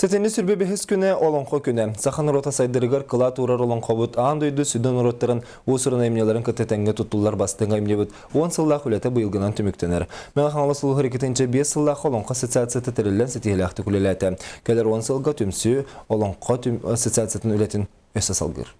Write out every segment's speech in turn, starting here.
Сэтинньи сүрбэ бэһис күнэ Олоҥхо күнэ. Саха норуота сайдарыгар кылаат уурар олоҥхобут аан дойду сүдү норуоттарын уус-уран айымньыларын кытта тэҥҥэ туттуллар бастыҥ айымньыбыт 10 сыллаах үлэтэ быйылгынан түмүктэнэр. Мэҥэ Хаҥалас улууһугар 2-5 сыллаах Олоҥхо ассоциацията тэриллэн ситиһиилээхтик үлэлээтэ. Кэлэр 10 сылга түмсүү Олоҥхо ассоциациятын үлэтин өссө салгыыр.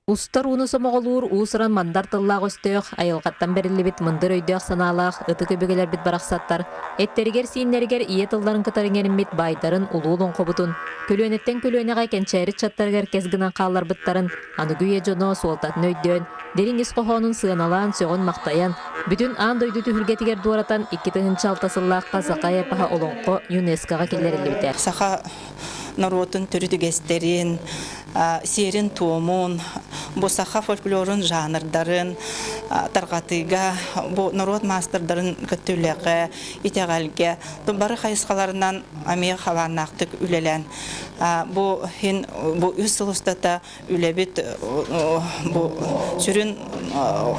Устар ууну сомоҕолуур уус-уран мандар тыллаах өстөөх, айылҕаттан бэриллибит мындыр өйдөөх-санаалаах ытык өбүгэлэрбит барахсаттар эттэригэр-сииннэригэр ийэ тылларын кытары иҥэриммит баайдарын улуу олоҥхобутун көлүөнэттэн көлүөнэҕэ кэнчээри ыччаттарыгар кэс гынан хаалларбыттарын аныгы үйэ дьоно суолтатын өйдөөн, дириҥ ис хоһоонун сыаналаан, сөҕөн-махтайан, бүтүн аан дойду түһүлгэтигэр дуоратан 2006 сыллаахха Саха эпоһа олоҥхо ЮНЕСКО-ҕа киллэриллибитэ. Саха норуотун төрүт үгэстэрин, сиэрин-туомун, бу саха фольклорун жанрдарын тарҕатыыга, бу норуот маастардарын кытта үлэҕэ, итэҕэлгэ бары хайысхаларынан эмиэ хабааннаахтык үлэлээн бу иһин бу үс сыл устата үлэбит бу сүрүн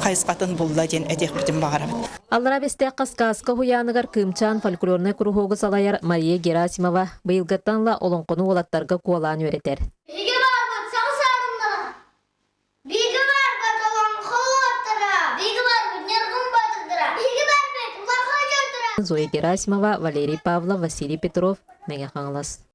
хайысхатын булла диэн этиэхпитин баҕарабыт. Аллараа Бэстээххэ сказка уһуйааныгар Кыымчаан фольклорнай куруһуогу салайар Мария Герасимова быйылгыттан ыла олоҥхону уолаттарга куолаан үөрэтэр. Биһиги баарбыт саҥа саарыннара, биһиги баарбыт олоҥхо уоттара, биһиги баарбыт ньыргын боотурдара, биһиги баарбыт улахан дьонтора. Зоя Герасимова, Валерий Павлов, Василий Петров, Мэҥэ Хаҥалас.